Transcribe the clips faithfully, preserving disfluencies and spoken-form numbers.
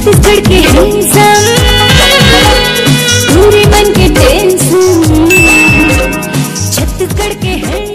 छत्तीसगढ़ के handsome, पूरे मन के tension, छत्तीसगढ़ के handsome।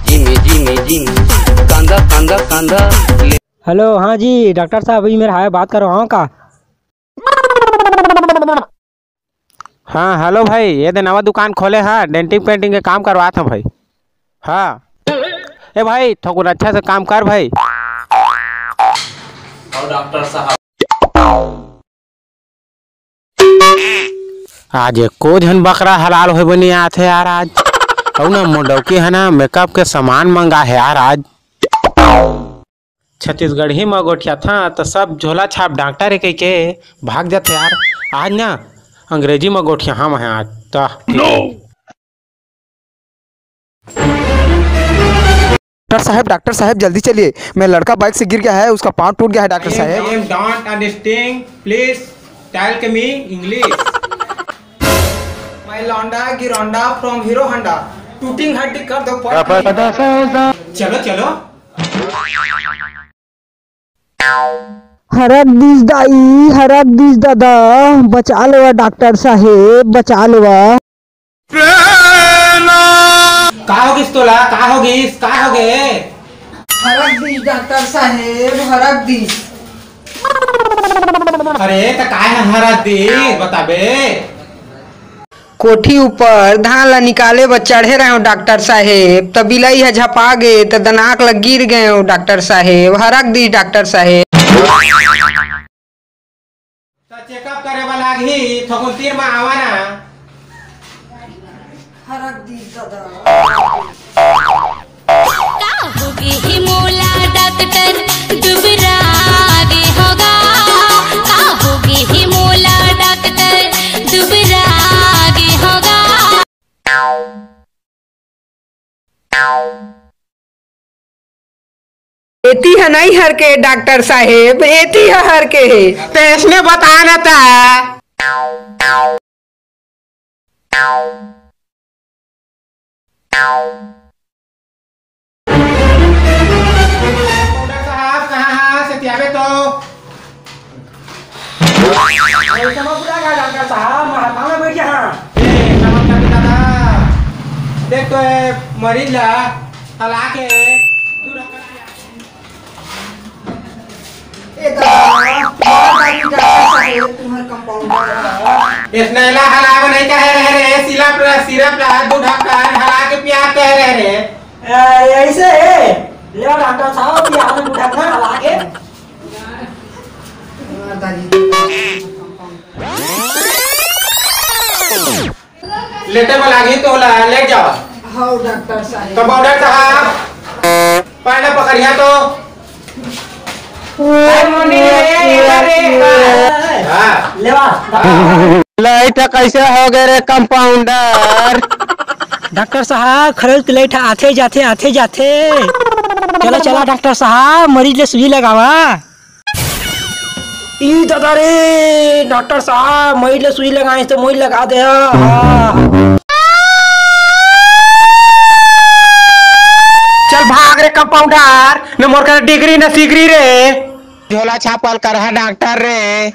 जिमी, जिमी, जिमी, कांदा, कांदा, कांदा, ले। हेलो, हाँ जी, डॉक्टर साहब, अभी मेरा हाय बात करो, हाँ का? हाँ, हेलो भाई, ये दे नवा दुकान खोले हाँ, डेंटिंग पेंटिंग के काम करवात हूँ भाई। हाँ, ए भाई, थोकुन अच्छा से काम कर भाई। और डॉक्टर साहब। आज एको झन बकरा हलाल होय बर नइ आत हे यार आज। अउ ना मोर डौकी ह ना मेकअप के सामान मंगा हे यार आज। छत्तीसगढ़ी म गोठियाथन त सब झोला छाप डॉक्टर हे कहिके भाग जाथे यार। आज ना अंग्रेजी म गोठियाहूँ मैं आज त। डॉक्टर साहब, डॉक्टर साहब, जल्दी चलिए, मेरा लड़का बाइक से गिर गया है, उसका पाँव टूट गया है डॉक्टर साहब। I am Don and Sting, please talk me English. मैं लौंडा गिरौंडा from Hero Honda, टूटिंग हड्डी कर दो पर। चलो चलो। हरक दिस दाई, हरक दिस दादा, बचा लेवा डॉक्टर साहेब, बचा लेवा। का हो गिस तोला? का हो गिस? का हो गे? हरक दिस डॉक्टर साहेब, हरक दिस। अरे त काय ह हरक दिस बताबे? कोठी ऊपर धान ला निकाले बर चढ़े रहेंव डॉक्टर साहेब, त बिलई ह झपा गे, त दनाक ला गिर गेंव डॉक्टर साहेब, हरक दिस डॉक्टर साहेब। त चेकअप करे बर लागही, थोकुन तीर म आवा ना। हरक दिस दादा। का होगे हे मोला डॉक्टर दुबरा गे होगा, का होगे हे मोला डॉक्टर दुबरा गे होगा। एती ह नइ हरके डॉक्टर साहेब, एती ह हरके हे। त इसने बता न त। डॉक्टर साहब, कहाँ हा? सेतियाबे तो। अरे, समझ पूरा का डॉक्टर साहब, मैं हाथा में बैठ गया हाँ। ए, नमस्कार दादा। देख तो ए मरीज ला हला के तू रख। ए दादा, बड़ा दाई डॉक्टर साहेब, तुम्हर कंपाउंडर ह। इसने ला हलाब नहीं कहे रहे रे, सिरप ला, सिरप ला, दू ढक्कन हला के पिया कहे रहे रे। ए, ऐसे है? ले डॉक्टर साहब, ये हाथ में दू ढक्कन हला के। लेटे वाला आगे तो होला, लेट जावा। हाँ, डॉक्टर साहेब। कंपाउंडर साहब, पाना पकड़िया तो। अरे मुन्नी रे, अरे। हाँ। लेवा। लाइट कैसे हो गए रे कंपाउंडर? डॉक्टर साहब, खरोच के लाइट आथे जाथे, आथे जाथे। चला, चला डॉक्टर साहब, मरीज ले सुई लगावा। ई दादा रे, डॉक्टर साहब, मरीज ले सुई लगाए तो मोई लगा दे। हाँ। चल भाग रे कंपाउंडर, न मोर कर डिग्री न सिगरी रे। झोला छापल करहा डॉक्टर रे।